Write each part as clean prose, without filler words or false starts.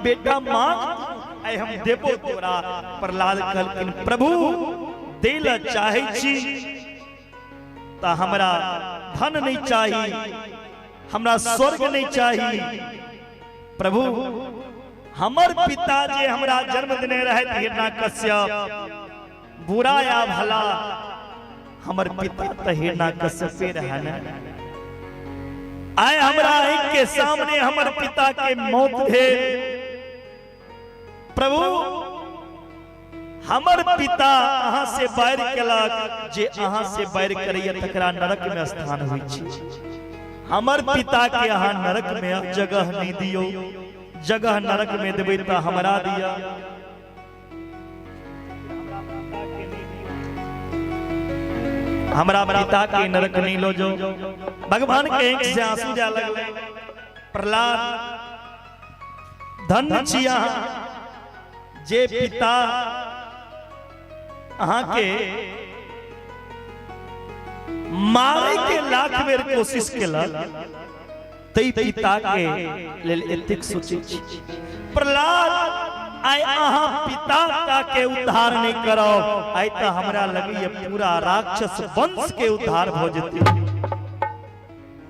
बेटा मांग, आइ हम देबो तोरा। प्रहलाद कहलखिन प्रभु दै लए चाहै छी तऽ हमरा धन नहीं चाही, हमरा स्वर्ग नहीं चाही। प्रभु हमर पिता जे हमरा जन्म देने रहथि हिरण्यकश्यप, बुरा या भला हमर पिता तऽ हिरण्यकश्यपे रहे ने। आइ हमरा आँखि के सामने हमर पिता के मौत भेल। प्रभु हमर पिता अहाँ से बैर केलक, जे अहाँ से बैर करैया तकरा नरक में स्थान होइ छै। हमर पिता के अहाँ नरक में जगह नहीं दियौ, जगह नरक में देबै तऽ हमरा दिअ। हमरा पिता के नरक नहीं लो जो। भगवान के आंख से आंसू जा लगले। प्रहलाद धन्य छी अहाँ जे पिता अहाँ के मारे के लाख बेर कोशिश केलक, तै पिता के लेल एतेक सोचै छी। प्रहलाद आइ अहाँ पिता टा के उद्धार नहीं करब, आइ तऽ हमरा लगैया पूरा राक्षस वंश के उद्धार भऽ जेतै।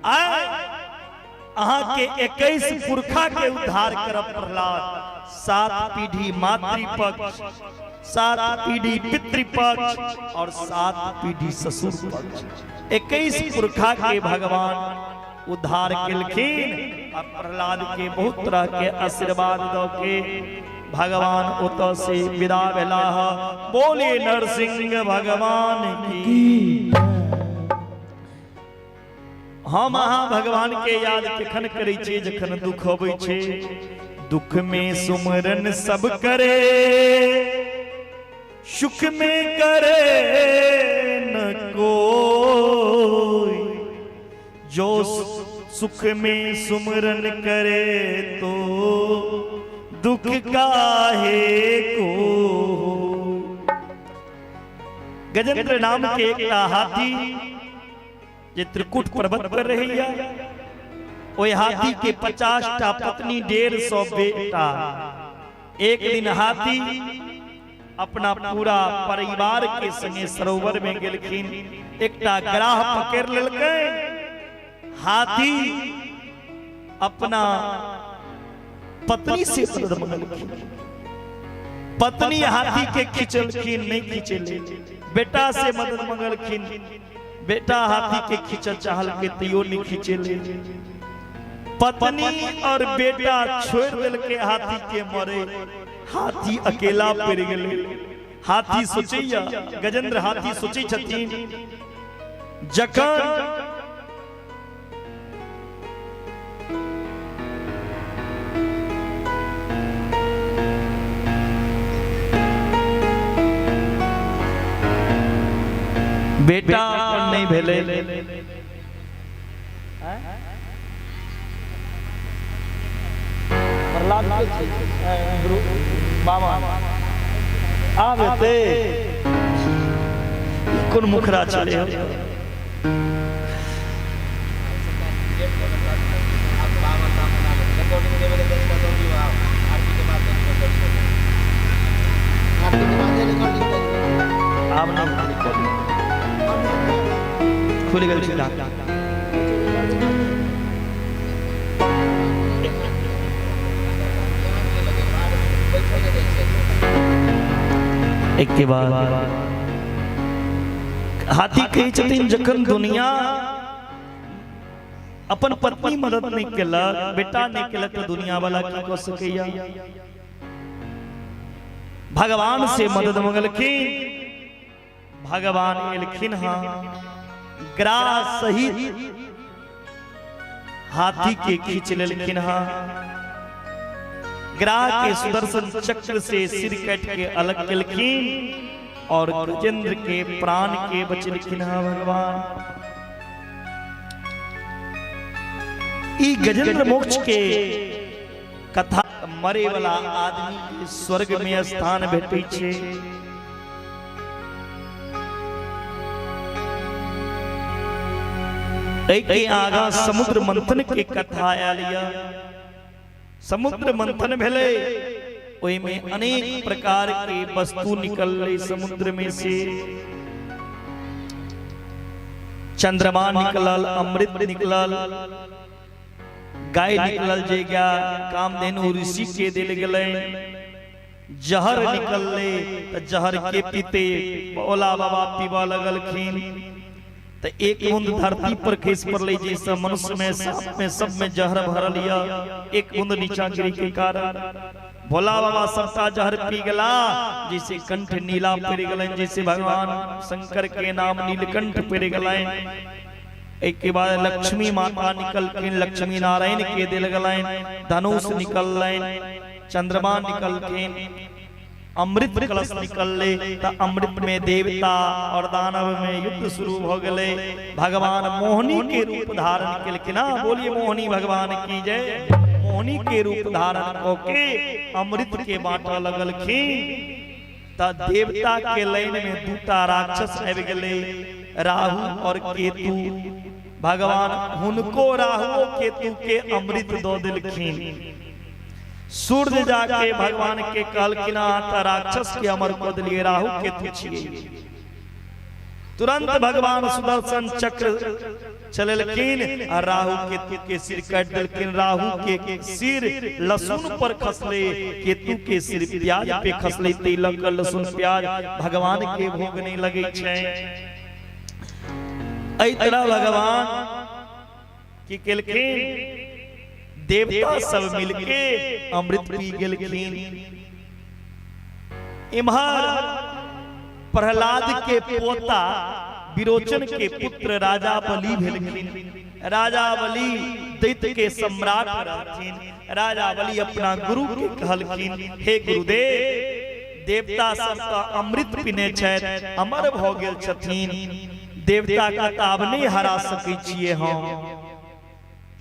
आइ अहाँ के 21 पुरखा के उद्धार करब प्रहलाद। 7 पीढ़ी मातृपक्ष, 7 पीढ़ी पितृपक्ष और 7 पीढ़ी ससुर पक्ष, 21 पुरखा के भगवान उद्धार केलखिन। आ प्रहलाद के बहुत तरह के आशीर्वाद दऽ के भगवान ओतऽ से विदा भेलाह। बोले नरसिंह भगवान की। हम अहाँ भगवान के याद केखन करै छियै? जखन दुख अबै छै। दुख में सुमरन सब करे, सुख में करे न कोई। जो सुख में सुमरन करे तो दुख काहे को। गजेंद्र नाम के एकटा हाथी जे त्रिकुट पर्वत पर रहैया, ओहि हाथी के 50 टा पत्नी, 150 बेटा। एक दिन हाथी अपना पूरा परिवार के संगे सरोवर में गेलखिन, एकटा ग्राह पकड़ लेलकै। हाथी अपना पत्नी से मदद मंगलखिन, पत्नी हाथी के खिंचलखिन, नहीं खिंचले। बेटा से मदद मंगलखिन, बेटा हाथी के खींचल चाहलकै तैयो नहीं खिंचेले। पत्नी और बेटा छोड़ देलकै हाथी के मरे, हाथी अकेला पड़ गेलै। हाथी सोचैया, गजेंद्र हाथी सोचै छथिन जखन बेटा नहीं भेलै, प्रहलाद के छै बाबा आब एतै कोन मुखरा छलै। आब ना खुलि गेल छै। एक के बाद हाथी कहै छथिन जखन दुनिया अपन पत्नी मदद नहीं केलक, बेटा नहीं केलक, तऽ दुनिया वाला की कऽ सकैया। भगवान से मदद मंगलखिन, भगवान एलखिन हाँ, ग्रास सहित हाथी के खींच लेलखिन हाँ। ग्राह के सुदर्शन चक्र से सिर काट के अलग केलखिन और गजेंद्र के प्राण के बचलखिन हाँ भगवान। ई गजेंद्र मोक्ष के कथा। मरे वाला आदमी के स्वर्ग में स्थान भेटै छै। एहि के आगाँ समुद्र मंथन के कथा आयल यऽ। समुद्र मंथन भेलै, ओहिमे अनेक प्रकार के वस्तु निकललै। समुद्र में से चंद्रमा निकलल, अमृत निकलल, गाय निकलल, जे गाय कामधेनु ऋषि के देल गेलै। जहर निकललै तऽ जहर के पीते? भोला बाबा पीबऽ लगलखिन तऽ एक बूंद धरती पर खसि पड़लै, जाहिसँ मनुष्य में, सांप में, सब में जहर भरल यऽ। एक बूंद नीचा गिरे के कारण भोला बाबा सबटा जहर पी गेला, जैसे कंठ नीला पड़ि गेलनि, जैसे भगवान शंकर के नाम नीलकंठ पड़ि गेलनि। एहिके बाद लक्ष्मी माता निकलखिन, लक्ष्मी नारायण के देल गेलनि, धनुष निकललनि, चंद्रमा निकलखिन, अमृत कलश निकललै तऽ अमृत में देवता और दानव में युद्ध शुरू भऽ गेलै। भगवान मोहिनी के रूप धारण केलखिन। हाँ, बोलिए मोहिनी भगवान की जय। मोहिनी के रूप धारण कऽ के अमृत के बांटऽ लगलखिन तऽ देवता के लाइन में दूटा राक्षस आबि गेलै, राहु और केतु। भगवान हुनको राहुओ केतु के अमृत दऽ देलखिन। सूर्य जाके भगवान के कहलखिन, अहाँ तऽ राक्षस के अमर कऽ देलियै, राहु केतु छियै। तुरंत भगवान सुदर्शन चक्र चलेलखिन आ राहु केतु के सिर काटि देलखिन। राहु के सिर लहसुन पर खसले, केतु के सिर प्याज पे खसले। तै लऽ कऽ लहसुन प्याज भगवान के भोग नहि लगै छै। एहि तरह भगवान की केलखिन? देवता सब मिलके अमृत पी गेलखिन। इम्हर प्रहलाद के पोता विरोचन के पुत्र राजा बलि भेलखिन। राजा बलि दैत्य के सम्राट रहथिन। राजा बलि अपना गुरु के कहलखिन, हे गुरुदेव, देवता सब तऽ अमृत पीने छथि, अमर भऽ गेल छथिन, देवता के तऽ आब नहि हरा सकै छियै हम।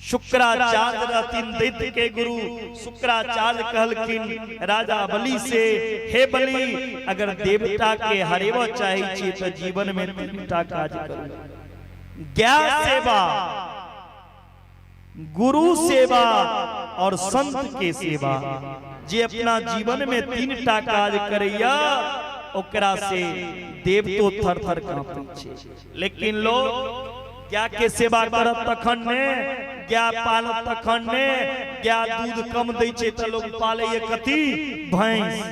शुक्राचार्य रहथिन दैत्य के गुरु। शुक्राचार्य कहलखिन राजा बलि से, हे बलि, अगर देवता के हरेबऽ चाहै छियै तऽ जीवन में तीनटा काज करू, गाय सेवा, गुरु सेवा और संत के सेवा। जे अपना जीवन में तीनटा काज करैया, ओकरा से देवतो थर थर कांपै छै। लेकिन लोग गाय के सेवा करत तखन ने गाय पालत, तखन ने गाय दूध कम दै छै तऽ लोग पालैया कथी? भैंस।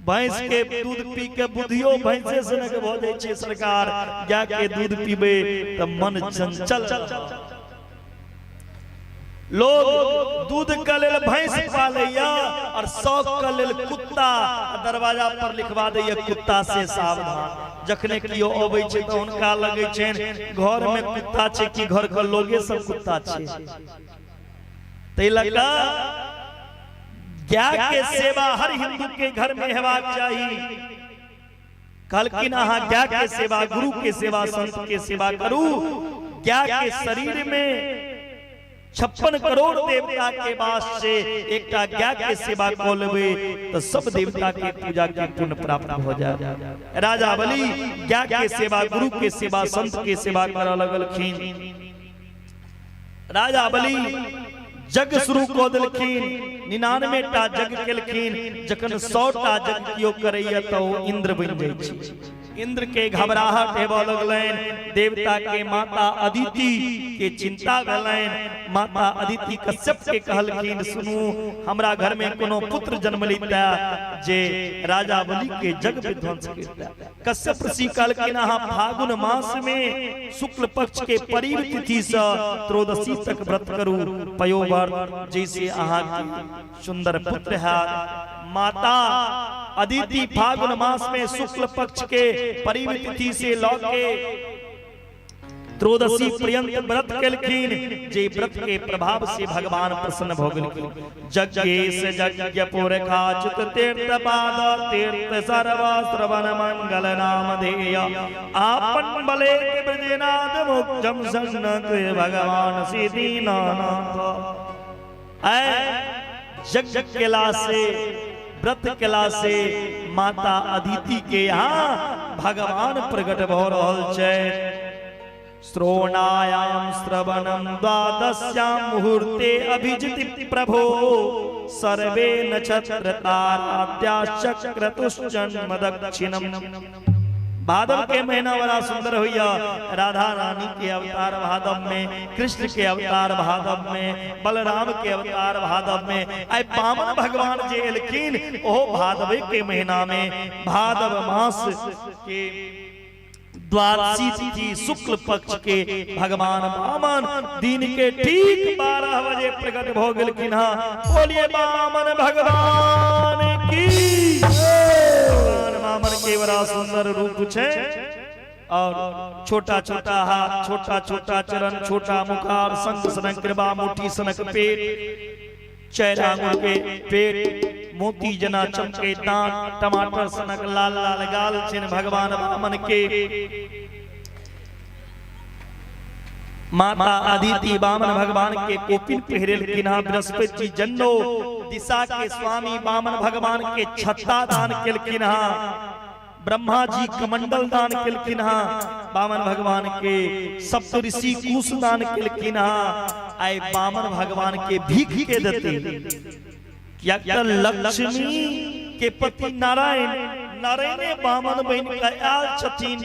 भैंस के दूध पी के बुद्धियो भैंसे सनक भऽ जाइ छै। सरकार, गाय के दूध पीबै तऽ मन चंचल। लोग दूध के लेल भैंस पालैया और शौक के लेल कुत्ता। दरवाजा पर लिखवा दैया, कुत्ता से सावधान। जखने केओ अबै छै तऽ हुनका लगै छनि घर में कुत्ता छै कि घर के लोगे सब कुत्ता छै। ताहि लऽ कऽ गाय के सेवा हर हिंदू के घर में हेबाक चाही। कहलखिन, अहाँ गाय के सेवा, गुरु के सेवा, संत के सेवा करू। गाय के शरीर में 56 करोड़ देवता के वास से, एकटा गाय के सेवा कऽ लेबै तऽ सब देवता के पूजा के पुण्य प्राप्त भऽ जाय। राजा बलि गाय के सेवा, गुरु के सेवा, संत के सेवा करऽ लगलखिन। राजा बलि जग शुरू कऽ देलखिन, 99 टा जग केलखिन। जखन 100 टा जग केओ करैया तऽ ओ इंद्र बनि जाइ छै। इंद्र के घबराहट हेबऽ लगलनि, देवता के माता अदिति के चिंता भेलनि। माता अदिति कश्यप के कहलखिन, सुनू, हमरा घर में कोनो पुत्र जन्म लेता जे राजा बलि के जग विध्वंस करता। कश्यप ऋषि कहलखिन, अहाँ फागुन मास में शुक्ल पक्ष के परीब तिथि से त्रयोदशी तक व्रत करू, पयोव्रत, जैसे अहाँ के सुंदर पुत्र है। माता अदिति फागुन मास में शुक्ल पक्ष के परीब तिथि से लऽ के त्रयोदशी पर्यंत व्रत केलखिन, जे व्रत के प्रभाव से भगवान प्रसन्न भऽ गेलखिन। यज्ञेश यज्ञ पुरखाच्युत तीर्थ पाद तीर्थ सर्व श्रवण मंगल नाम ध्येय आपन बले ब्रजनाथ मोक्षम सन्नत भगवान श्री दीनानाथ। ऐ यज्ञ केला से, व्रत केला से माता अदिति के यहाँ भगवान प्रकट भऽ रहल छै। श्रोणायां श्रवणं द्वादश्यां मुहूर्ते अभिजिति प्रभो सर्वे नक्षत्र ताराद्याश्चक्रतुश्चन्म दक्षिणम। भादव के महीना बड़ा सुंदर होइया। राधा रानी के अवतार भादव में, कृष्ण के अवतार भादव में, बलराम के अवतार भादव में, आइ बामन भगवान जे एलखिन ओहो भादवे के महीना में, भादव मास के द्वादशी तिथि शुक्ल पक्ष के भगवान वामन दिन के ठीक 12 बजे प्रकट भ गेलखिन हँ। बोलिए वामन भगवान की। भगवान वामन के बड़ा सुंदर रूप छै और छोटा छोटा हाथ, छोटा छोटा चरण, छोटा मुखार, संग सनक कृपा, मुट्ठी सनक पेट, चारि आंगुर के पेट, मोती जना चमके दांत, टमाटर सनक लाल लाल गाल छिन भगवान वामन के। माता अदिति वामन भगवान के कोपिन पहिरेलखिन हँ। बृहस्पति जी जन्नो दिशा के स्वामी वामन भगवान के छत्ता दान केलखिन हँ। ब्रह्मा जी कमंडल दान केलखिन हँ। वामन भगवान के सप्तऋषि कुश दान केलखिन हँ। आइ वामन भगवान के भीख के देते, किया तऽ लक्ष्मी के पति नारायण, नारायणे वामन बनि कऽ आयल छथिन।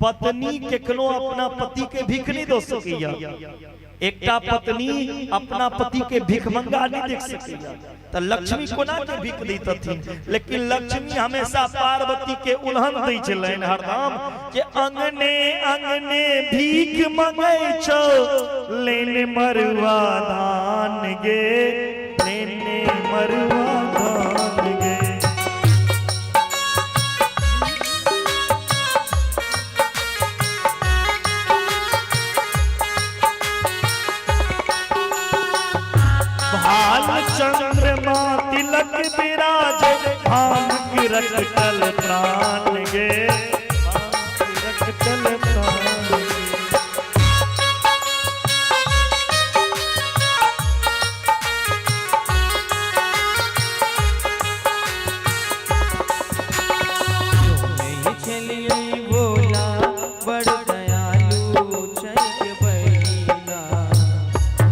पत्नी केखनो अपना पति के भीख नहि दऽ सकैया। एकटा पत्नी अपना पति के भीख मंगा नहीं देख सकैया, तऽ लक्ष्मी कोना के भीख दैतथिन? लेकिन लक्ष्मी हमेशा पार्वती के उल्हन दै छलनि हरदम जे अंगने अंगने भीख मंगै छौ, लेने मरुआ धान गे, लेने मरुआ धान गे। भाल चंद्रमा तिलक विराजे, भान रखल प्राण गे, रखल प्राण गे। सुनै छलियै भोला बड़ दयालु छै बहिना,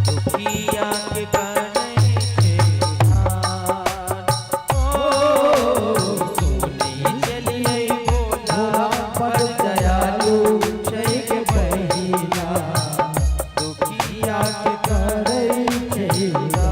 दुखिया के करै छै उद्धार। ओ सुनै छलियै भोला बड़ दयालु छै बहिना, दुखिया के करै छै उद्धार।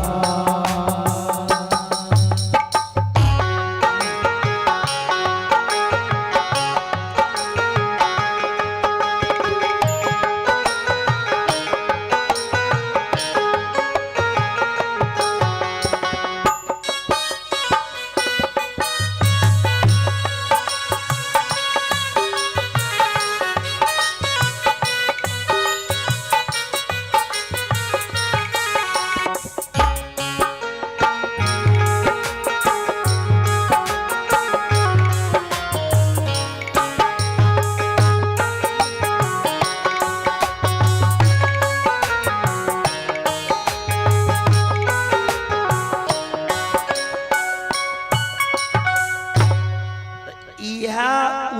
इएह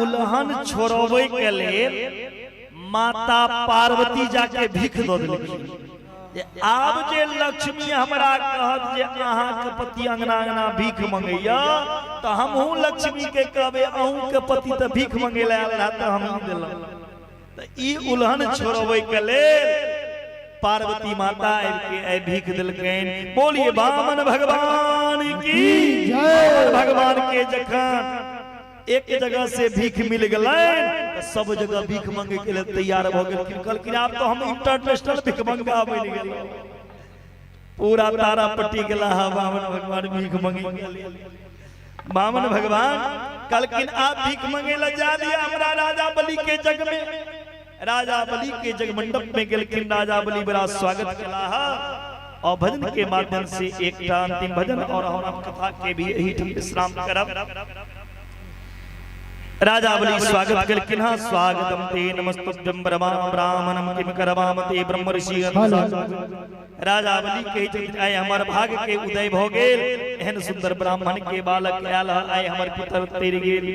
उल्हन छोड़बै के लेल माता पार्वती जाके भीख दऽ देलखिन जे आब जे लक्ष्मी हमरा कहत जे अहाँके पति अंगना अंगना भीख मंगैया, तऽ हमहूँ लक्ष्मी के कहबै अहूँके पति तऽ भीख मंगै लए आयल रहए तऽ हमहूँ देलहुँ। तऽ ई उल्हन छोड़बै के लेल पार्वती माता आबि के आइ भीख देलकनि। बोलिए वामन भगवान की जय। भगवान के जखन एक जगह से भीख मिल गेलनि तऽ सब जगह भीख मंगे के लेल तैयार भऽ गेलखिन। कहलखिन आब तऽ हम इंटरनेशनल भीख मंगा बनि गेलहुँ। पूरा तारा पट्टी गेला हा वामन भगवान भीख मंगे के लेल। वामन भगवान कहलखिन आप भीख मंगे ला जा दिया हमरा राजा बलि के जग में। राजा बलि के जग मंडप में गेलखिन। राजा बलि बड़ा स्वागत केला हा और भजन के माध्यम से एकटा अंतिम भजन और हम कथा के भी एही ठाम विश्राम करब। राजा बलि स्वागत केलखिन हँ। स्वागतम ते नमस्तुभ्यं ब्रह्मा ब्राह्मणम किम करवाम ते ब्रह्म ऋषि। राजा बलि कहै छथिन आइ हमर भाग्य के उदय भऽ गेल, एहन सुंदर ब्राह्मण के बालक आयल हँ, आइ हमर पितर तैर गेल।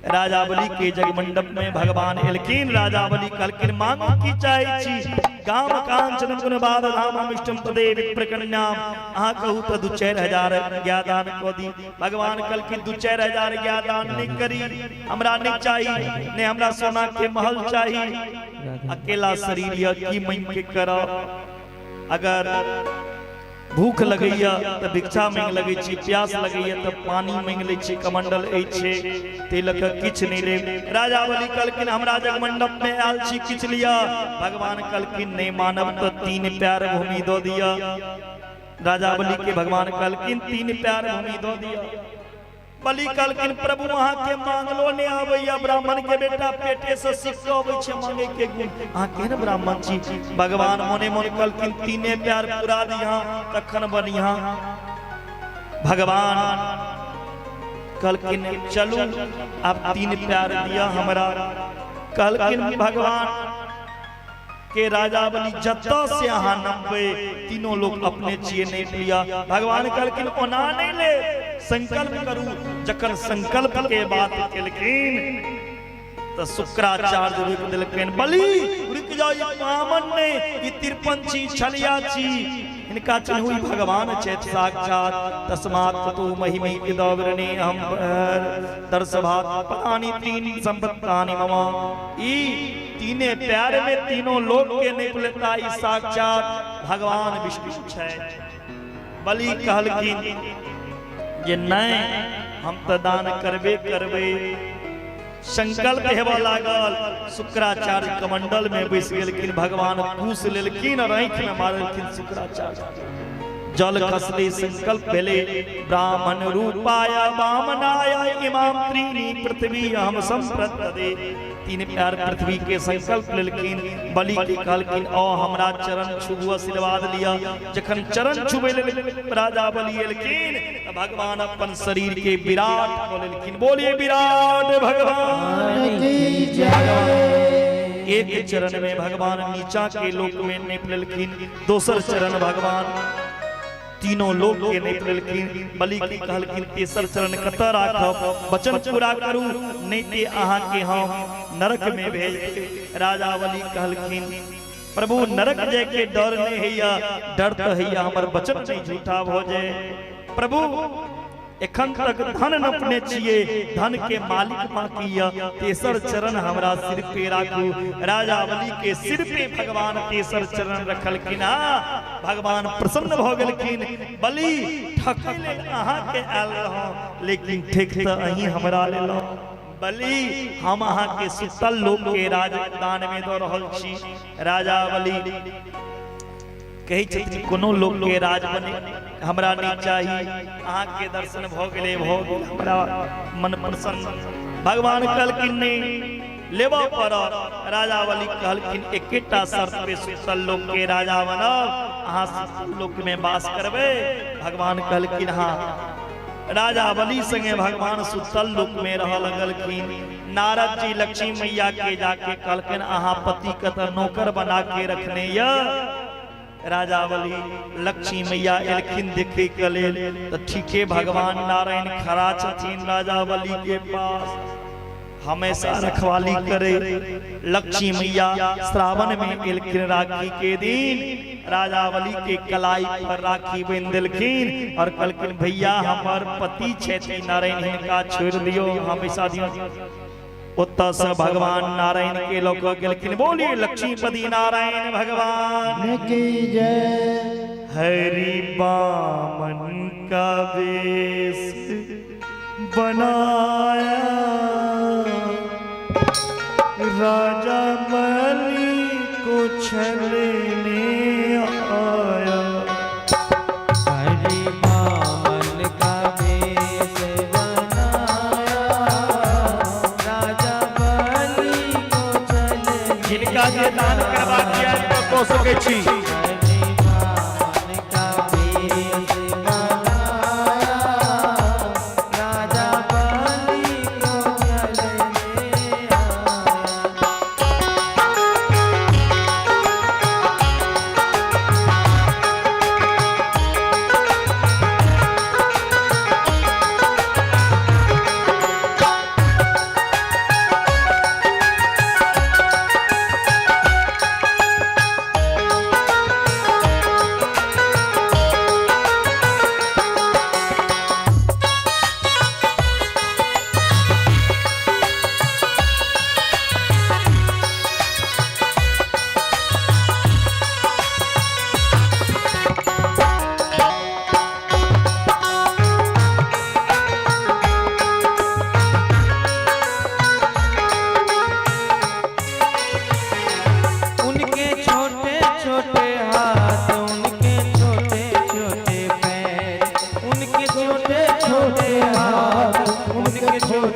राजा बलि के जगमंडप में भगवान एलखिन। राजा बलि कहलखिन मांगू की चाहै छी? गाम कांचन गुण बाद धाम इष्टम तदे विप्रकन्याम। अहाँ कहू तऽ 2-4 हजार ज्ञादान कऽ दी। भगवान कहलखिन 2-4 हजार ज्ञादान नहि करी, हमरा नहि चाही, नहि हमरा सोना के महल चाही, अकेला शरीर यऽ की मांगि के करब? अगर भूख लगैया तऽ भिक्षा मांगि लगै छी, प्यास लगैया तऽ पानी मांगि लै छी, कमंडल अछि, ताहि लऽ कऽ किछु नहि लेब। राजा बलि कहलखिन हमरा जगमंडप में आयल छी, किछु लिअ। भगवान कहलखिन नहि मानब तऽ 3 प्यार भूमि दऽ दिअ। राजा बलि के भगवान कहलखिन 3 प्यार भूमि दऽ दिअ। बलि कहलखिन प्रभु, अहाँके मांगलो नहि आबैया, ब्राह्मण के बेटा पेटे से सीख के अबै छै मांगे के गुण, अहाँ केहन ब्राह्मण छी? भगवान मोने मोन कहलखिन तीने प्यार पुरा दिहा तखन बनिहा। भगवान कहलखिन चलू आब 3 प्यार दिया हमरा। कहलखिन भगवान के राजा बलि जतऽ से अहाँ नपबै तीनों लोग अपने छियै, नहि लिअ। भगवान कहलखिन ओना नहि ले, संकल्प करू। जखन संकल्प के बात केलखिन तऽ शुक्राचार्य रोकि देलखिन, बलि रुकि जाओ, ई ब्राह्मण नहि, ई तिरपन छी, छलिया छी, हिनका चिन्हू, ई भगवान छथि साक्षात। तस्मात् ततो महिमै दवरणे अहम दर्शभात पदानि त्रीणि संपत्तानि मम। ई तीने प्यार में तीनों लोक के नहि लेता, ई साक्षात भगवान विष्णु छथि। बलि कहलखिन जे नहि, हम तऽ दान करबे करबै। संकल्प हेबऽ लागल। शुक्राचार्य कमंडल में बैस गेलखिन। भगवान कुश लेलखिन और आँखि में मारलखिन शुक्राचार्य, जल खसले, संकल्प भेले, ब्राह्मण रूपाय वामनाय इमाम त्रीणि पृथ्वी हम संप्रदे। 3 प्यार पृथ्वी के संकल्प लेलखिन। बलि के कहलखिन ओ हमरा चरण छुबू, आशीर्वाद लिया। जखन चरण छुबे लेल राजा बलि एलखिन तऽ भगवान अपन शरीर के विराट कऽ लेलखिन। बोलिए विराट भगवान की जय। एक चरण में भगवान नीचा के लोक में निप लेलखिन, दोसर चरण भगवान तीनों लोक के निप लेलखिन। बलि के कहलखिन तेसर चरण कतऽ राखब? वचन पूरा करू, नहीं ते अहाँ के हम नरक में भेज देब। राजा बलि कहलखिन प्रभु, नरक जाय के डर नहीं हैया, डर तऽ हैया हमर वचन नहीं झूठा भऽ जाए। प्रभु, एखन तक धन नपने छियै, धन के मालिक बाकी यऽ, तेसर चरण हमरा सिर पे राखू। राजा बलि के सिर पे भगवान तेसर चरण रखलखिन आ भगवान प्रसन्न भऽ गेलखिन। बलि, ठकै लेल अहाँके आयल रहौं, लेकिन ठेक तऽ अहीं हमरा लेलहुँ। बलि, हम अहाँके सुतल लोक के राज दान में दऽ रहल छी। राजा बलि कहै छथिन कोनो लोक के राज बने हमरा नहि चाही, अहाँके दर्शन भऽ गेलै, भऽ गेल, हमरा मन प्रसन्न। भगवान कहलखिन नहि, लेबऽ पड़त। राजा बलि कहलखिन एकेटा शर्त पे सुतल लोक के राजा बनब, अहाँ सुतल लोक में वास करबै? भगवान कहलखिन हाँ। राजा बलि संगे भगवान सुतल लोक में रह लगलखिन। नारद जी लक्ष्मी मैया के जाके कहलखिन अहाँ पति के तऽ नौकर बना के रखने यऽ राजा बलि। लक्ष्मी मैया एलखिन देखे के लेल तऽ ठीके भगवान नारायण खड़ा छथिन राजा बलि के पास, हमेशा रखवाली करे। लक्ष्मी मैया श्रावण में एलखिन, राखी के दिन राजा बलि के कलाई पर राखी बांधि देलखिन और कहलखिन भैया, हमर पति छथि नारायण, हिनका छोड़ि दियौ, हमेशा दियौ। ओतऽ से भगवान नारायण के लऽ कऽ गेलखिन। बोलिए लक्ष्मीपति नारायण भगवान की जय। हरि बामन का वेश बनाया, राजा बलि को छलने आया। हरि बामन का वेश बनाया, राजा बलि को छलने जिनका जे दान करबाक यऽ तऽ कऽ सकै छी। हरि बामन का वेश बनाया, राजा बलि को छलने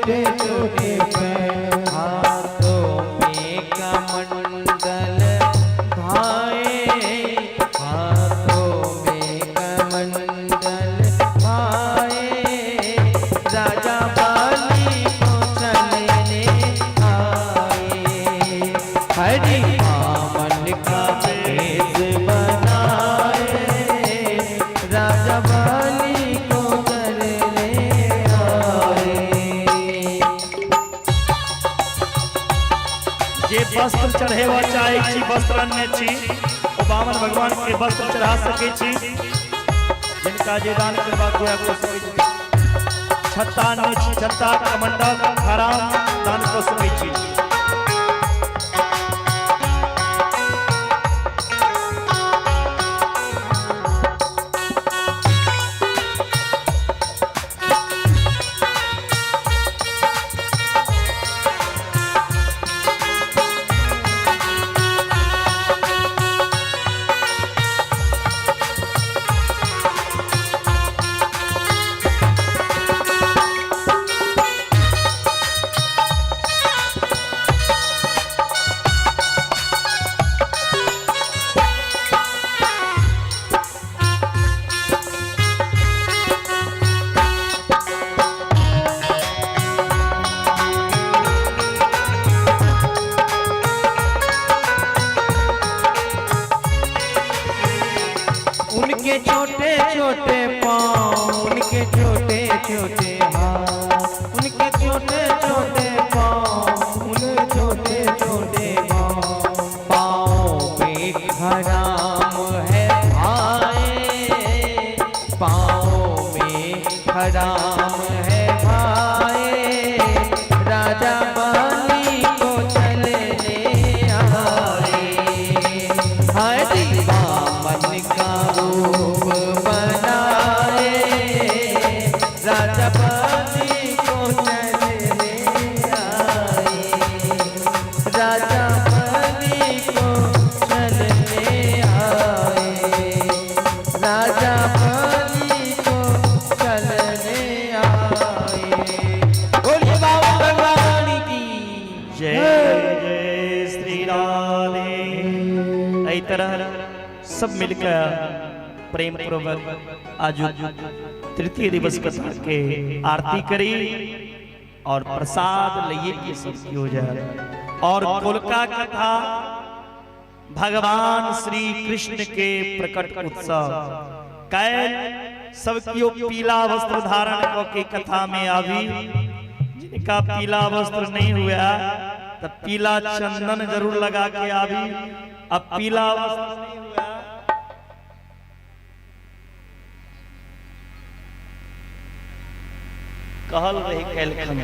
छोटे छोटे पैर, हाथों में कमंडल भाए, हाथों में कमंडल भाए, राजा बलि को चलने आए। हरि वामन का भेष बनाए, राजा बलि को चलने आए। जे वस्त्र चढ़ेवा चाहे छी, वस्त्र अन्य छी, ओ वामन भगवान के वस्त्र चढ़ा सके छी। जिनका जे दान करबाक हुए कऽ सकै छी। छत्ता अन्य छी, छत्ता कमंडल खराम दान कऽ सकै छी। उनके छोटे छोटे पाँव, उनके छोटे छोटे हाथ, उनके छोटे छोटे पाँव, उनके छोटे छोटे पाँव, पाँव में खराम है भाए, पाँव में खराम है भाए, राजा बलि को चलने आए। हरि वामन का रूप बनाए, राजा बलि को चलने आए, राजा बलि को चलने आए, राजा बलि को चलने आए। बोलिए बाबा भगवान की जय जय श्री राधे। एहि तरह सब मिलकर प्रेम पूर्वक आज तृतीय दिवस कथा के आरती करी और प्रसाद लिए के सब की हो जाए। और कोलका कथा भगवान श्री कृष्ण के प्रकट उत्सव कैल सब कियो पीला वस्त्र धारण क के कथा में आवी। जिनका पीला वस्त्र नहीं हुआ तो पीला चंदन जरूर लगा के आवी। अब पीला वस्त्र नहीं हुआ कहल रही कैलखन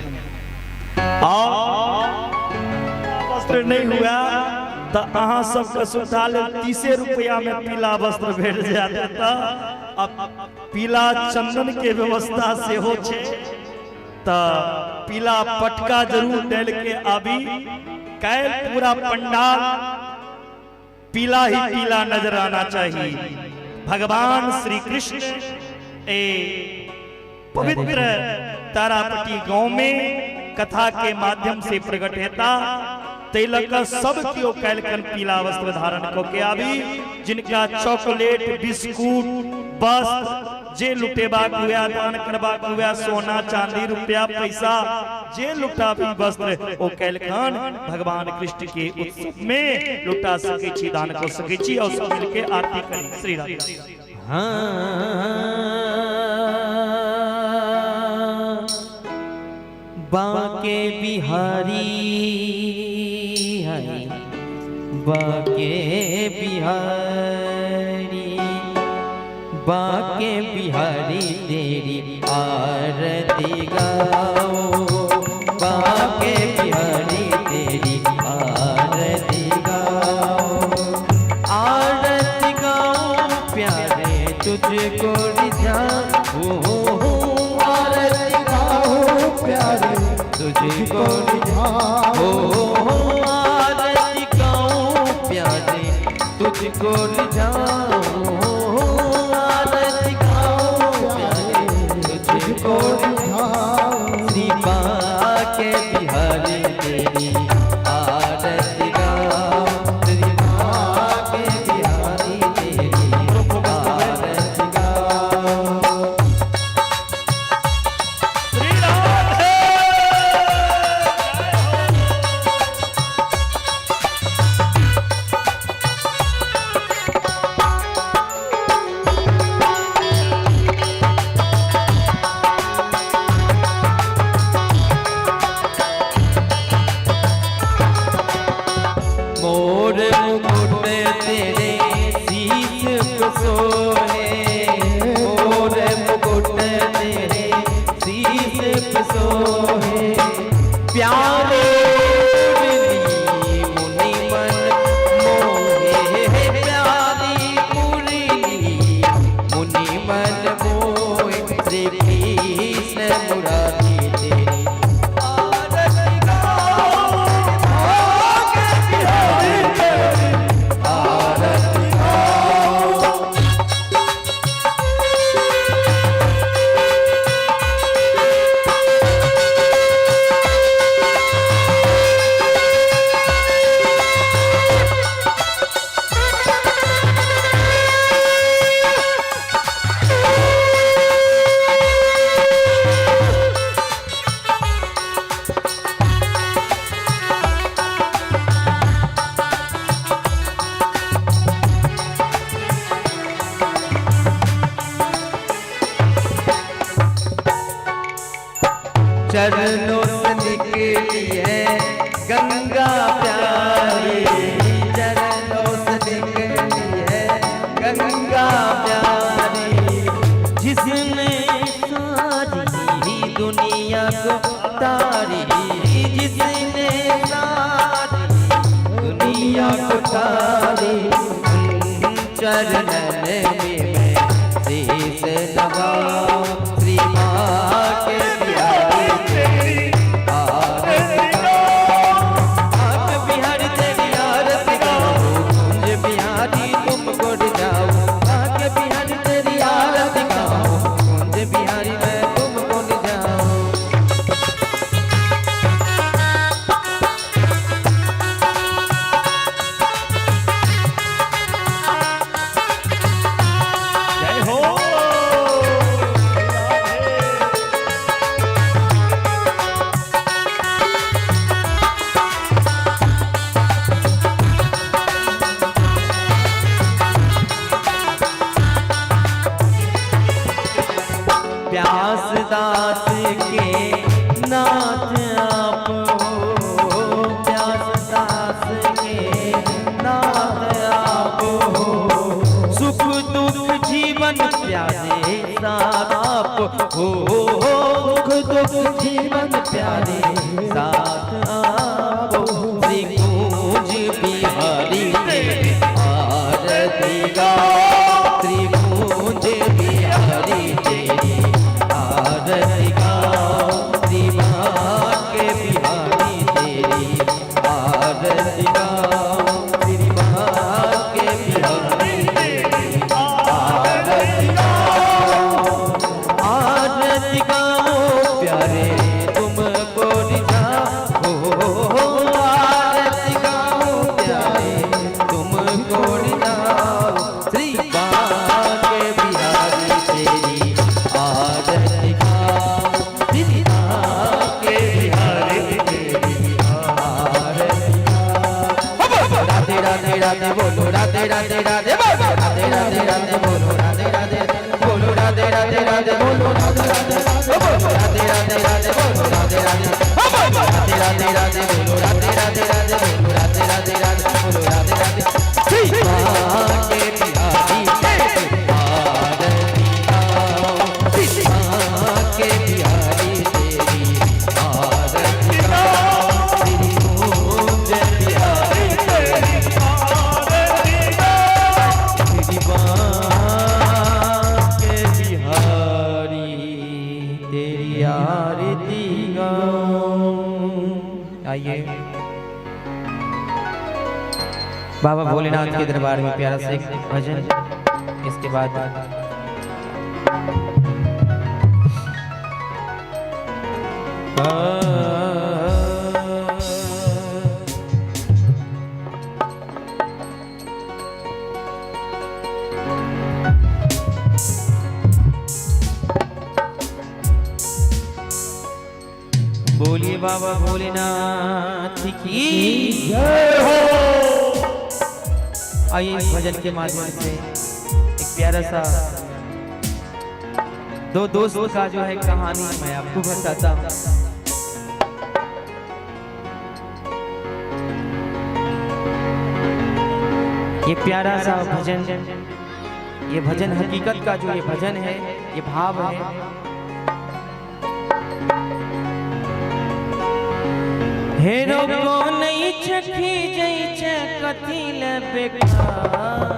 और वस्त्र नहीं हुआ तो अहाँ सबके सुविधा लेल 30 रुपया में पीला वस्त्र भेट जायत। अब पीला चंदन के व्यवस्था सेहो छै, त पीला पटका जरूर डाल के आबी। कैल पूरा पंडाल पीला ही पीला नजर आना चाहिए। भगवान श्री कृष्ण ए पवित्र तारापटी गांव में कथा के माध्यम से प्रकट हेता, तैलक सब केओ कैलकन पीला वस्त्र धारण क के आबी। जिनका चॉकलेट बिस्कुट वस्त्र जे लुटेबाक हुआ, दान करबाक हुआ, सोना चांदी रुपया पैसा जे लुटाबी वस्त्र ओ कैलखन भगवान कृष्ण के उत्सव में लुटा सकै छी, दान क सकै छी। और सब मिलके आरती करी। श्री राधे। हाँ, बाके बिहारी है, बाके बिहारी, बाके बिहारी तेरी आरती गाओ, बाके बिहारी तेरी आरती गाओ, आरती गाओ प्यारे तुझको रिझाऊं, आरती गाओ प्यारे तुझको रिझाऊं, आरती गाओ प्यारे तुझको रिझाऊं, आरती गाओ प्यारे तुझको रिझाऊं। श्री बाके चरणों से निकली है गंगा प्यारी, चरणों से निकली है गंगा प्यारी, जिसने सारी दुनिया को तारी, जिसने सारी दुनिया को तारी, उन चरणन में मैं शीस नवाऊं। श्री बांके बिहारी तेरी आरती गाऊं, बांके बिहारी तेरी आरती गाऊं, कुंज बिहारी तुमको रिझाऊं, बांके बिहारी तेरी आरती गाऊं, कुंज बिहारी मैं तुमको रिझाऊं। जय हो। प्यास दास के नाथ आप हो, प्यास दास के नाथ आप हो, सुख दुख जीवन प्यारे साथ आप हो, सुख दुख जीवन प्यारे साथ आप हो। श्री कुंज बिहारी तेरी आरती गाओ, श्री कुंज बिहारी तेरी आरती गाओ, श्री बांके बिहारी तेरी आरती गाओ, श्री बांके बिहारी तेरी आरती गाओ, आरती गाओ प्यारे तुमको रिझाओ, आरती गाओ प्यारे तुमको रिझाओ, श्री बांके बिहारी तेरी आरती गाओ, श्री बांके बिहारी तेरी आरती गाओ। राधे राधे राधे बोलो राधे राधे राधे बोलो राधे राधे राधे बोलो राधे राधे बोलो राधे राधे राधे बोलो राधे राधे बोलो राधे राधे राधे बोलो राधे राधे बोलो राधे राधे राधे बोलो राधे राधे राधे बोलो राधे राधे राधे बोलो राधे राधे। श्री बांके बिहारी तेरी आरती गाओ, श्री बांके बिहारी तेरी आरती गाओ, श्री कुंज बिहारी तेरी आरती गाओ, श्री बांके बिहारी तेरी आरती गाऊं। आइए बाबा भोलेनाथ के दरबार में प्यारा से एक भजन, इसके बाद बोलिए बाबा भोलेनाथ की जय हो। आइए इस भजन के माध्यम से एक प्यारा सा दो दोस्त का जो है कहानी मैं आपको बताता हूँ। ये प्यारा सा भजन, ये भजन हकीकत का जो ये भजन है, ये भाव है। हेरो को नहीं छखी जई छ कथी ले बेकार।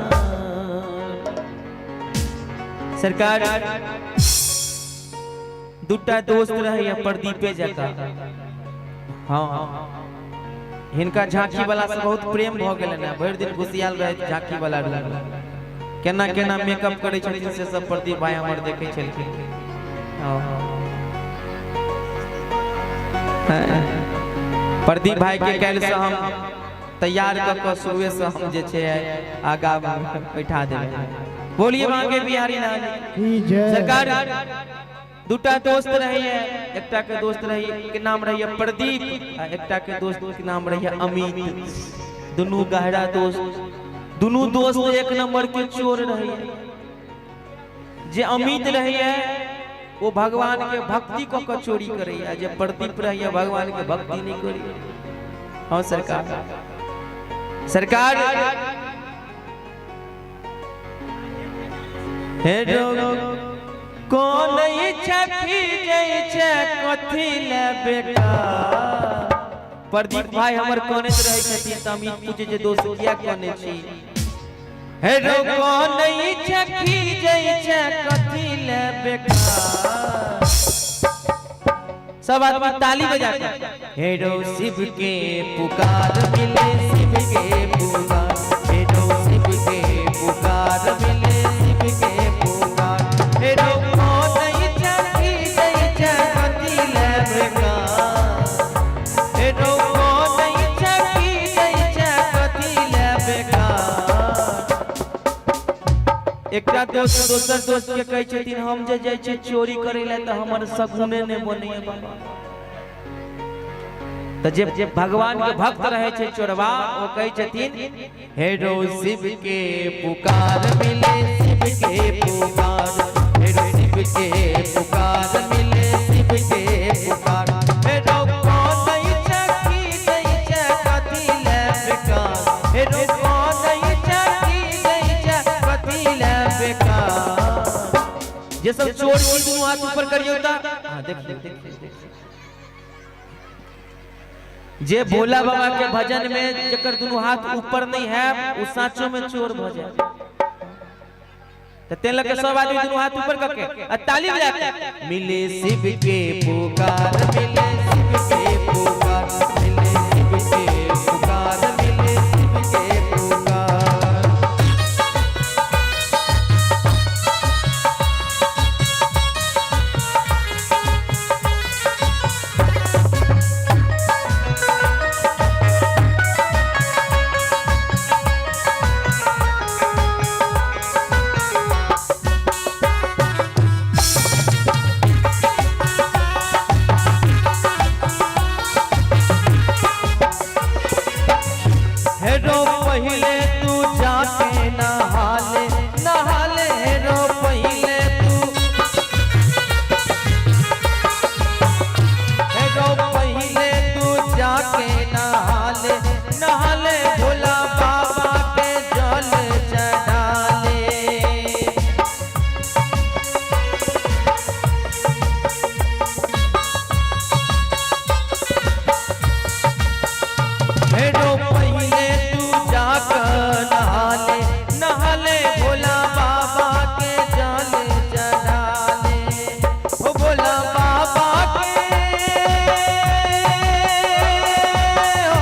सरकार दूटा दोस्त रहे प्रदीपे जका, हाँ हिनका झांकी वाला से बहुत प्रेम भ गेलनि, भरि दिन घुसियाल रहे झांकी वाला रूम, केना केना मेकअप करे छलखिन से सब प्रदीप भाई हमर देखे छलखिन। प्रदीप भाई के काल्हि से हम तैयार क के शुरुए से हम जे छै आगा बैठा देबै। बोलिए बांके बिहारी लाल की जय। सरकार दूटा दोस्त रहे, एकटा के दोस्त रही के नाम रही प्रदीप, एकटा के दोस्त के नाम रही अमित। दुनू गहरा दोस्त, दुनू दोस्त एक नंबर के चोर रहे। जे अमित रहे ओ भगवान के भक्ति कऽ कऽ चोरी करैया, जे प्रदीप रहैया भगवान के भक्ति नहीं करैया। हाँ सरकार, सरकार हे कोन इच्छा खींचै छै कथी ले बेटा। प्रदीप भाई हमर कनैत रहै छथिन तऽ हम ई पूछै जे दोस्त किया कनै छी। हे रो कोन इच्छा खींचै छै कथी ले बेटा। सब आदमी ताली बजा के हे रो शिव के पुकार मिले, शिव के पुकार, हे रो शिव के पुकार मिले, शिव के पुकार, हे रो कोन इच्छा खींचै छै कथी ले बेकार, हे रो कोन इच्छा खींचै छै कथी ले बेकार। एकटा दोस्त दोसर दोस्त के कहै छथिन हम जे जाइ छियै चोरी करै लए तऽ हमर सगुने नहि बनैया बाबा। तऽ जे भगवान के भक्त रहै छै चोरबा, ओ कहै छथिन हे रो शिव के पुकार मिले, शिव के पुकार, हे रो शिव के पुकार मिले, शिव के पुकार, हे रो कोन इच्छा खींचै छै कथी ले बेकार, हे रो कोन इच्छा खींचै छै कथी ले बेकार। जे सब चोर छी दुनू हाथ ऊपर करियौ तऽ। हाँ देखियौ देखियौ देखियौ, जे भोला बाबा के भजन में जकर दुनू हाथ ऊपर नहीं है वो साँचो में चोर भ जाए। तो तेल के सब आदमी दुनू हाथ ऊपर करके आ ताली बजा के मिले शिव के पुकार, मिले शिव के पुकार, मिले शिव के पुकार, मिले शिव के पुकार। हे रो पहले तू जाके नहाले, नहाले, हे रो पहले तू, हे रो पहले तू जाके नहाले, नहाले, भोला बाबा के जल चढ़ाले। हे रो पहले तू जाकर नहाले, नहाले, भोला बाबा के जल चढ़ाले, ओ भोला बाबा के, ओ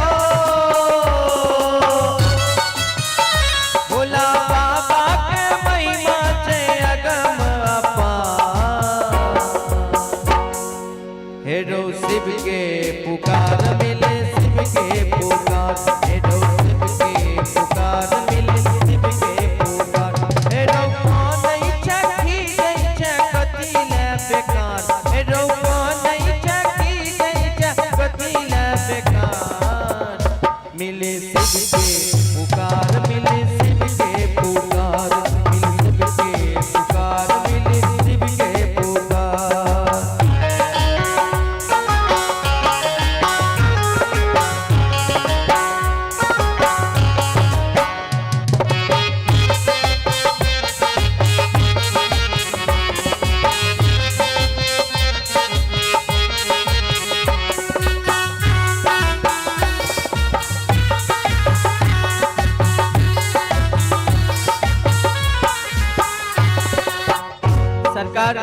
भोला बाबा के महिमा छै अगम अपार। हे रो शिव के पुकार मिले, शिव के पुकार, हे रो शिव के पुकार मिले, शिव के पुकार, हे रो कोन इच्छा खींचै छै कथी ले बेकार, हे रो कोन इच्छा खींचै छै कथी ले बेकार, मिले शिव के पुकार, मिले शिव के पुकार, मिले शिव के पुकार, मिले शिव के पुकार। सरकार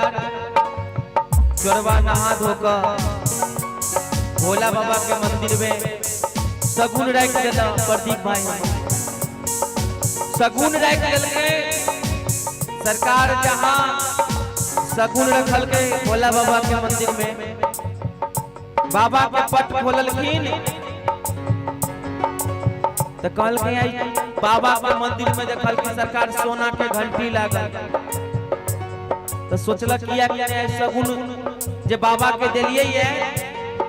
चोरवा नहा धोकर भोला बाबा के मंदिर में सगुन राख देला। प्रदीप भाई सगुन राख देलकै। सरकार जहां सगुन रखलकै भोला बाबा के मंदिर में, बाबा के पट खोललखिन तो कहलकै आई बाबा के मंदिर में देखलखिन सरकार सोना के घंटी लागल। तो सोचलक किया कि नहीं सगुन जे बाबा के देलिए ये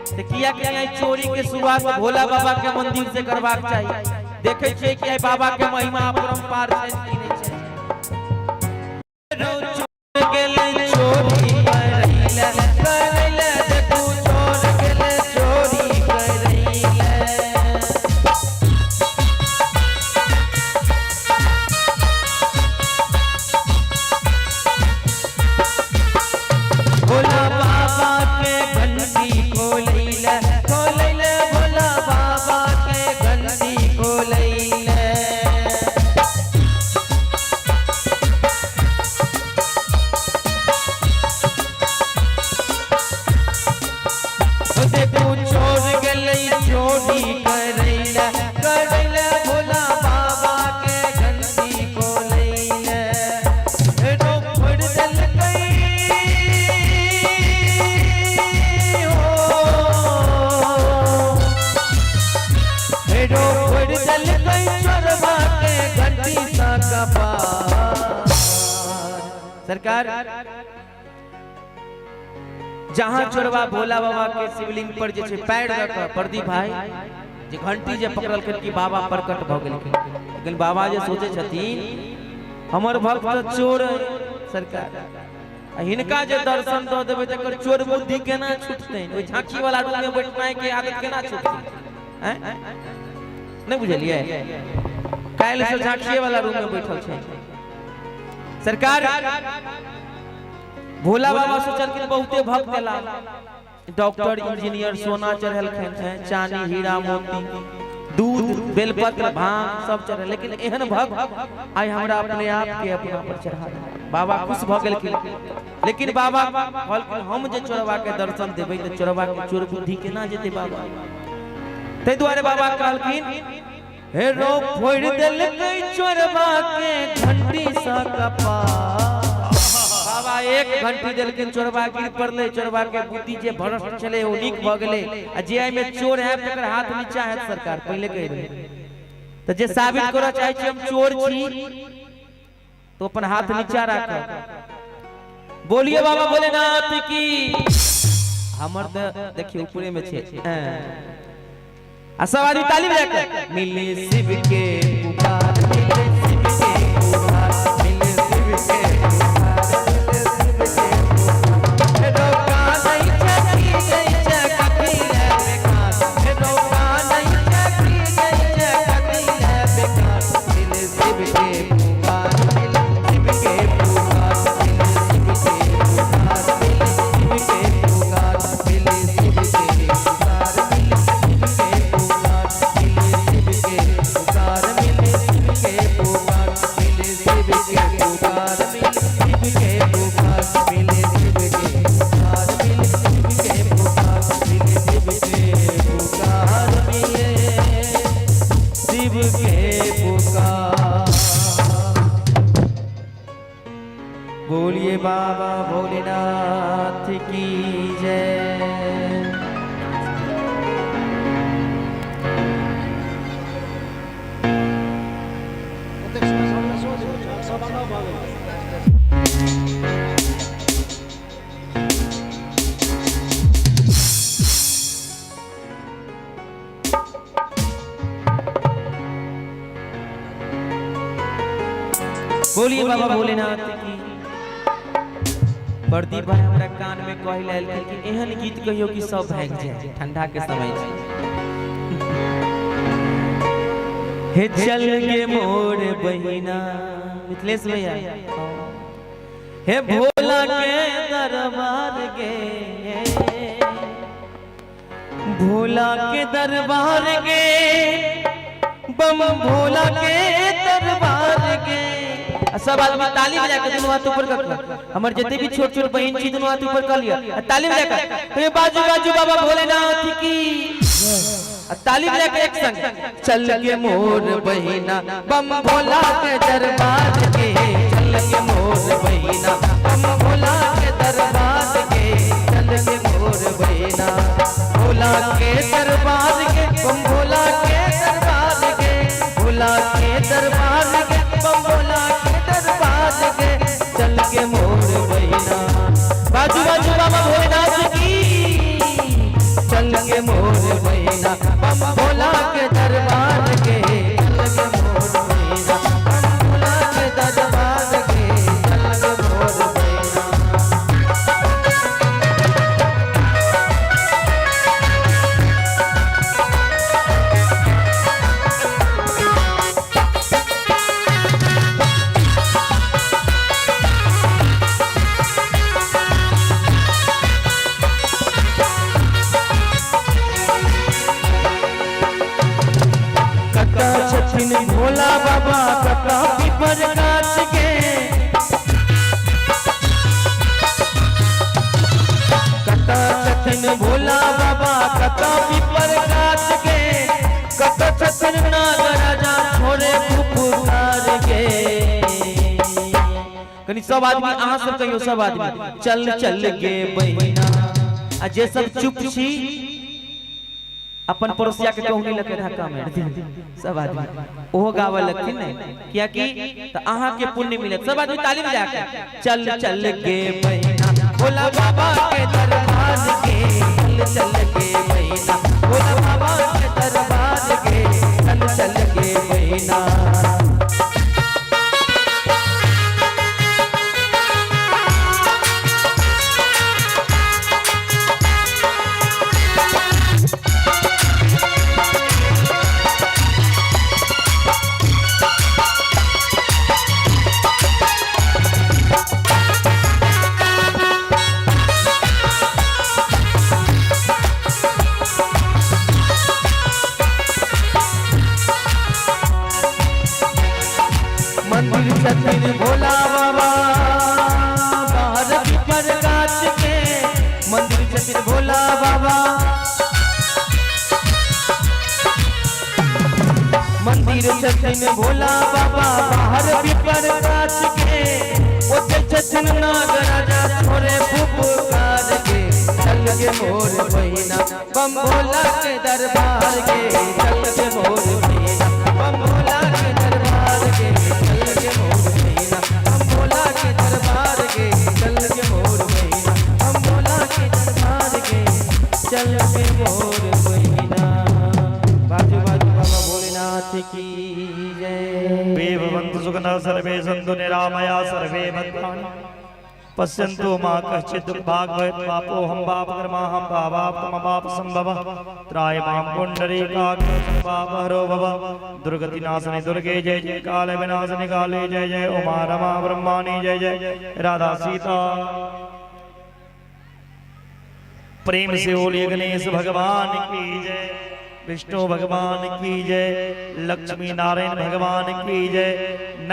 तो किया कि नहीं चोरी के शुरुआत भोला बाबा के मंदिर से करबाक चाहिए। देखे छियै कि आई बाबा के महिमा अपरंपार छै कि नहीं छै। चोर गेलै चोरी करैला। देखू चोर गेलै चोरी करैला, करैला भोला बाबा के घंटी खोलैला। रो फोड़ देलकै हो, रो फोड़ देलकै चोरबा के घंटी सा कपार। सरकार जहां चोरबा भोला बाबा के शिवलिंग पर जे छै पैर रख प्रदीप भाई जे घंटी जे पकड़लखिन कि बाबा प्रकट भऽ गेलखिन, लेकिन बाबा जे सोचै छथिन हमर भक्त तऽ चोर अइ सरकार, आ हिनका जे दर्शन दऽ देबै तकर चोर बुद्धि केना छूटतै? ओहि झांकी वाला रूम में बैठनाइ के आदत केना छूटतै? आँय? नहि बुझलियै? काल्हि से झांकिए वाला रूम में बैठल छै सरकार। भोला बाबा सोचलखिन बहुते भक्त एला, डॉक्टर इंजीनियर सोना चढ़ेलखिन हैं, चानी हीरा मोती दूध बेलपत्र भांग सब चढ़ल, लेकिन एहन भक्त आइ हमरा अपने आप के अपना पर चढ़ा देलक। बाबा खुश भऽ गेलखिन, लेकिन बाबा कहलखिन हम जे चोरबा के दर्शन देबै तऽ चोरबा के चोर बुद्धि केना जेतै बाबा? ताहि दुआरे बाबा कहलखिन हे रो फोड़ि देलकै चोरबा के घंटी सँ कपार। बाबा एक घंटी देलखिन, चोरबा गिर पड़लै, चोरबा के बुद्धि जे भ्रष्ट छलै ओ नीक भऽ गेलै। आ जे एहिमे चोर हैत तकर हाथ नीचा हैत सरकार, पहिले कहि देबै। तऽ जे साबित करऽ चाहै छी हम चोर छी तो अपन हाथ नीचा राखब। बोलिए बाबा भोलेनाथ की। हमर तऽ देखियौ ऊपरे में छै। आ सब आदमी ताली बजा के मिले शिव के पुकार, मिले शिव के पुकार, मिले शिव के पुकार, मिले शिव के पुकार। रोका नहीं छकी नहीं छकी है बेकार, रोका नहीं छकी नहीं छकी है बेकार। मिले शिव के पुकार, मिले शिव के पुकार, मिले शिव के पुकार, मिले शिव के पुकार, मिले शिव के पुकार, मिले शिव के पुकार, मिले शिव के पुकार, मिले शिव के पुकार, मिले शिव के पुकार, मिले शिव के पुकार, मिले शिव के पुकार, मिले शिव के पुकार, मिले शिव के पुकार, मिले शिव के पुकार। बोलिए बाबा भोलेनाथ की जय। ओतेक समय 9:15 भऽ गेल। बोलिए बाबा भोलेनाथ की। प्रदीप भाई हमरा कान में कहि लेल कि एहन गीत कहियो कि सब भागि जाए, ठंडा के समय छै। हे चल गे मोर बहिना, मिथिलेश भैया, हे भोला के दरबार गे, भोला के दरबार गे, बम भोला के दरबार गे। आ सब आदमी ताली बजा के दुनू हाथ ऊपर कर, हमर जते भी छोट छोट बहिन छी दुनू हाथ ऊपर कर लिया आ ताली बजा के तो ये बाजू बाजू बाबा भोलेनाथ की। आ ताली बजा के एक संग चल के मोर बहिना बम भोला के दरबार के, चल के मोर बहिना बम भोला के दरबार के, चल के मोर बहिना भोला के दरबार के, बम भोला के दरबार के, भोला के दरबार के, बम भोला के दरबार के, चल के मोर बहिना बाजू बाजू बाबा भोलेनाथ की। चल के मोर बहिना बम भोला के दरबार के, चल के मोर बहिना बम भोला के दरबार के, चल के मोर बहिना। कका छथिन भोला बाबा कका पीपर गाछ के, कका छथिन भोला बाबा कतऽ पीपर गाछ गे, कतऽ छथिन नाग राजा छोड़े फुफकार गे। कनी सब आदमी अहाँ सब कहियो, सब आदमी चल चल गे बहिना। आ जे सब चुप छी अपन पड़ोसिया के कहूनी लके धक्का मारि दियौ। सब आदमी ओहो गावे लगथिन ने, कियाकि त अहाँ के पुण्य मिलत। सब आदमी ताली बजा के चल चल गे बहिना भोला बाबा के दरबार के, चल चल गे बहिना भोला बाबा के दरबार के, चल चल गे बहिना। मंदिर छथिन भोला बाबा बाहर पीपर गाछ के, मंदिर छथिन भोला बाबा, मंदिर छथिन भोला बाबा बाहर पीपर गाछ के, ओते छथिन नाग राजा छोरे फुफकार के, चल के मोर बहिना बम भोला के दरबार के, चल के मोर बहिना बम भोला के दरबार के, चल के मोर बहिना बम भोला के दरबार के, चल के मोर बहिना बम भोला के दरबार के, चल के मोर बहिना। बाजू बाजू बाबा भोलेनाथ की जय। वे भवन्तु सुखिनः सर्वे सन्तु निरामया सर्वे भद्राणि पश्यन्तु मा कश्चित् दुःखभाग् भवेत्। पापोऽहं पापकर्माहं पापात्मपाप संभवः त्राय मां पुण्डरीकाक्ष पापहरो भव। दुर्गतिनाशने दुर्गे जय जय, काल विनाशने काले जय जय, उमा रमा ब्रह्माणी जय जय, राधा सीता। प्रेम से बोलिए गणेश भगवान की जय, विष्णु भगवान की जय, लक्ष्मी नारायण भगवान की जय।